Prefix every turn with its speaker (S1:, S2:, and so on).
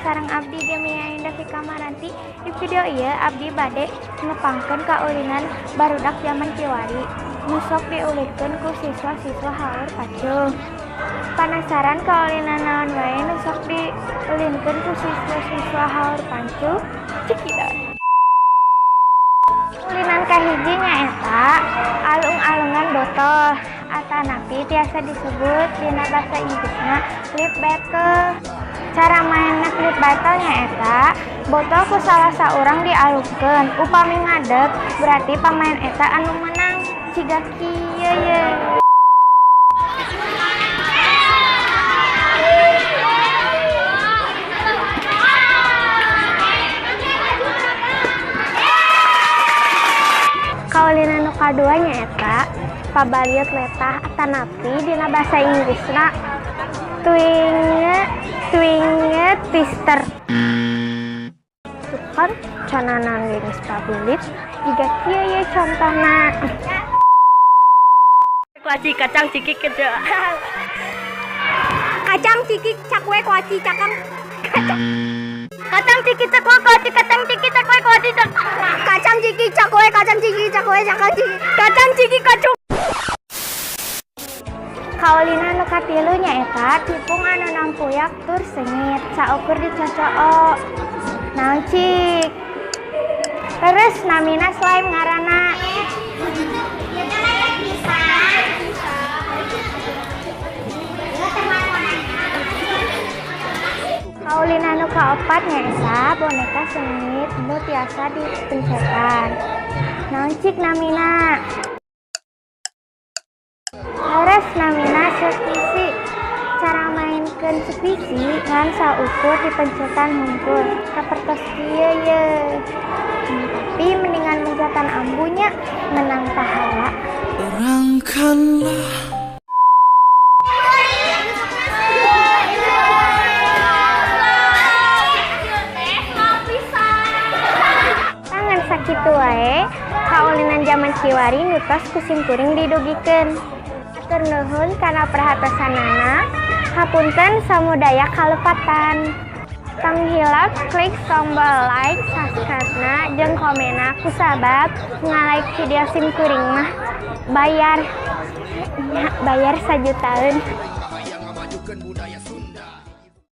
S1: sareng abdi Jamia Indah Fika Maranti. Di video ieu abdi bade ngepangkeun kaulinan barudak zaman kiwari nu sok diulihkeun ku siswa-siswa Haur Pacuh. Panasaran kaulinan naon wae nu sok diulinkeun ku siswa-siswa Haur Pacuh? Cekidot. Ulinan kahiji nyaeta alung-alungan botol atanapi tiasa disebut dina bahasa Inggrisna flip battle. Cara mainna flip battle nyaeta botol ku salah saurang dialungkeun, upami ngadeg berarti pamain eta anu menang. Ciga kieu ye. Kaulinan nu kadua nyaeta pabaliut letah atanapi dina bahasa Inggrisna twinge twister. Tuh kan cananan geus pabilit jiga kieu ye contohna.
S2: Kuaci kacang cikik kejo. Kacang cikik cakwe kuaci cakang kacang. Kacang cikik cakwe kuaci kacang cikik cakwe kuaci cak. Kacang cikik cakwe kacang cikik cakwe cakang cikik kacang cikik kacung.
S1: Kaulinan nu katilu nyaeta tipung anu nampuyak tur seungit saukur dicocoo. Naon cik? Terus namina slime ngaranna. Kaulinan nu kaopat nyaeta boneka seungit nu tiasa dipencetan. Naon cik namina? Leres namina squishy. Cara mainkeun squishy ngan saukur dipencetan hungkul. Kapertos kieu ye. Tapi mendingan mencetan ambunya menang pahala.
S3: Terangkanlah.
S1: Tangan sakitu wae kaulinan jaman kiwari nu tos ku simkuring didugikeun. Hatur nuhun kana perhatosanana. Hapunten samudaya kalepatan. Tong hilap klik tombol like, subscribe-na jeung komenna kusabab ngalike video simkuring mah bayar. Nya, bayar sajutaan.